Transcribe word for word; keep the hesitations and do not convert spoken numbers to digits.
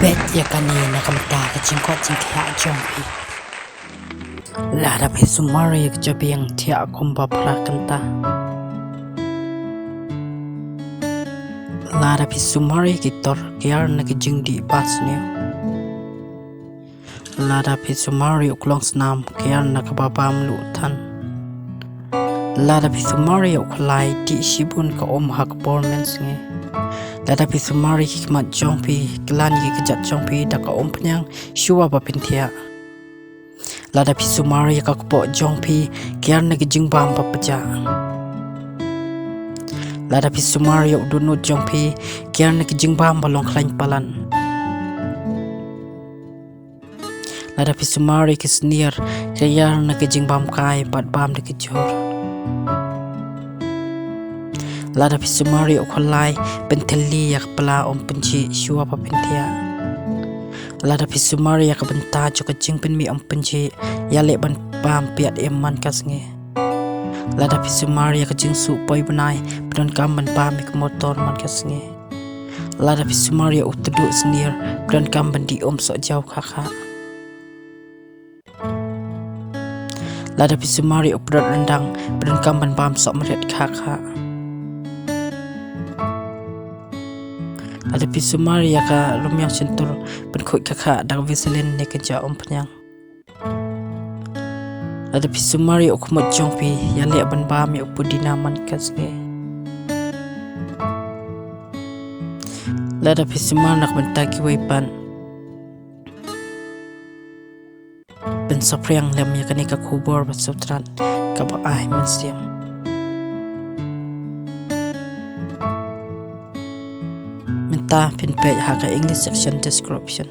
Peit ïa kane na ka bynta ka jingkoit jingkhiah jong phi. Lada phi sumar ïa ka jabieng thiah kumba phra kynta. Lada phi sumar ïa ki tor kiar na ka jingdih ba sniew. Lada phi sumar ïa u klong snam kiar na kaba bam luh than. Lada phi sumar ïa u khlai dih shibun ka um ha ka por mynsngi. Lada phi sumar ïa ki khmat jong phi, klan ïa ki kjat jong phi da ka umphniang shuwa ba phin thiah. Lada phi sumar ïa ka kpoh jong phi kiar na ka jingbam ba pjah. Lada phi sumar ïa u dohnud jong phi kiar na ka jingbam ba long khlaiñ palat. Lada phi sumar ïa ki snier kiar na ka jingbam kai bad bam da ka jhur. Lada phi sumar ïa u khlai pynthylli ïa ka pla um pynjhieh shuwa ba phin thiah. Lada phi sumar ïa ka bynta jong ka jingpynmih um pynjhieh, ïaleh ban bam piat im man ka sngi. Lada phi sumar ïa ka jingsuh poi bnai, pyndonkam ban bam ïa ka motor man ka sngi. Lada phi sumar ïa u tduh snier, pyndonkam ban dih um soh jaw kha kha. Lada phi sumar ïa u pdot ryndang, pyndonkam ban bam soh mrit kha kha. Lada phi sumar ïa ka lum ïang shyntur, pynkhuid kha kha da ka Vaseline ne ka ja umphniang. Lada phi sumar ïa u khmut jong phi, ïaleh ban bam ïa u pudina man ka sngi. Lada phi sumar na ka bynta kiwei pat, pynsaphriang lem ïa kane ka khubor ba sngewtynnat kaba ai mynsiem. Mynta phin peit ha ka English section description.